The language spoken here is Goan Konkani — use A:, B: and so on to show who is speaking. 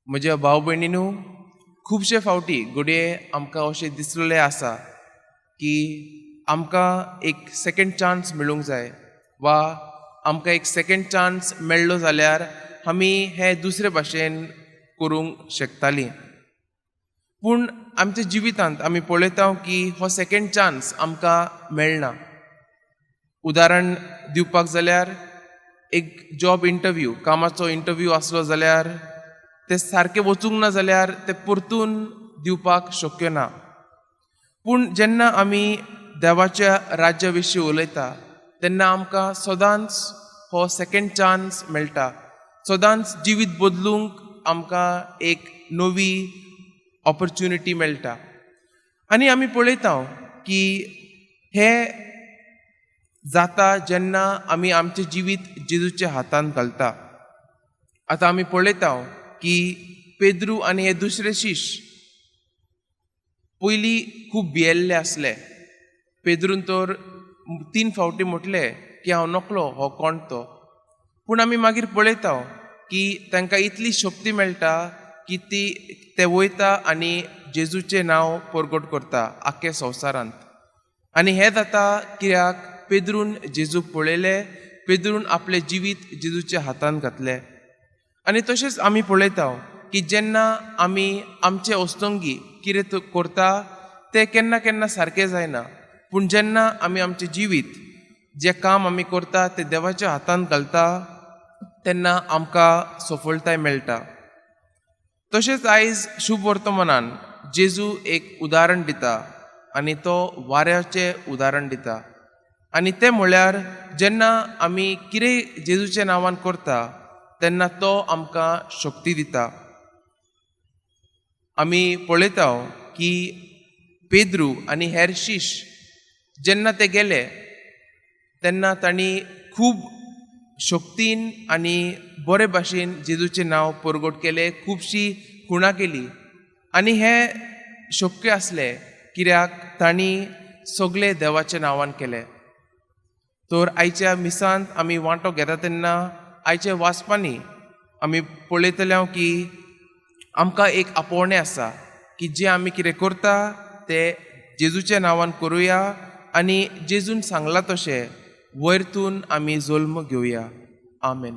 A: म्हज्या भाव भयणीनू, खुबशे फावटी घडये आमकां अशें दिसलेलें आसा की आमकां एक सेकेंड चान्स मेळूंक जाय वा आमकां एक सेकेंड चान्स मेळ्ळो जाल्यार आमी हें दुसरे भाशेन करूंक शकतालीं. पूण आमच्या जिवितांत आमी पळयता की हो सेकेंड चान्स आमकां मेळना. उदाहरण दिवपाक जाल्यार एक जॉब इंटरव्यू, कामाचो इंटरव्यू आसलो जाल्यार ते सारकें वचूंक ना जाल्यार ते परतून दिवपाक शक्य ना. पूण जेन्ना आमी देवाच्या राज्या विशीं उलयता तेन्ना आमकां सदांच हो सेकेंड चान्स मेळटा. सदांच जिवीत बदलूंक आमकां एक नवी ऑपॉर्च्युनिटी मेळटा. आनी आमी पळयता की हे जाता जेन्ना आमी आमचें जिवीत जेजूच्या हातांत घालता. आतां आमी पळयता की पेद्रू आनी हे दुसरे शिश पयलीं खूब भियेल्ले आसले. पेद्रून तर तीन फावटी म्हटलें की हांव नकळो हो कोण तो. पूण आमी मागीर पळयता की तांकां इतली शक्ती मेळटा की ती ते वयता आनी जेजूचें नांव परगट करता आख्खे संवसारांत. आनी हें जाता कित्याक पेद्रून जेजूक पळयलें, पेद्रून आपलें जिवीत जेजूच्या हातांत घातलें. आनी तशेंच आमी पळयता की जेन्ना आमी आमचे अस्तंगी कितें करता तें केन्ना केन्ना सारकें जायना. पूण जेन्ना आमी आमचें जिवीत, जें काम आमी करता तें देवाच्या हातांत घालता तेन्ना आमकां सफलताय मेळटा. तशेंच आयज शुभ वर्तमानान जेजू एक उदाहरण दिता आनी तो वाऱ्याचें उदाहरण दिता. आनी तें म्हळ्यार जेन्ना आमी कितें जेजूच्या नांवान करता तेन्ना तो आमकां शक्ती दिता. आमी पळयता की पेद्रू आनी हेर शिश जेन्ना ते गेले तेन्ना तांणी खूब शक्तीन आनी बरे भाशेन जेजूचें नांव परगट केलें, खुबशीं खुणां केली. आनी हें शक्य आसलें कित्याक तांणी सगळें देवाच्या नांवान केलें. तर आयच्या मिसांत आमी वांटो घेता तेन्ना आयच्या वाचपांनी आमी पळयतले की आमकां एक आपोवणें आसा की जें आमी कितें करता तें जेजूच्या नांवान करुया आनी जेजून सांगलां तशें वयरतून आमी जल्म घेवया. आमेन.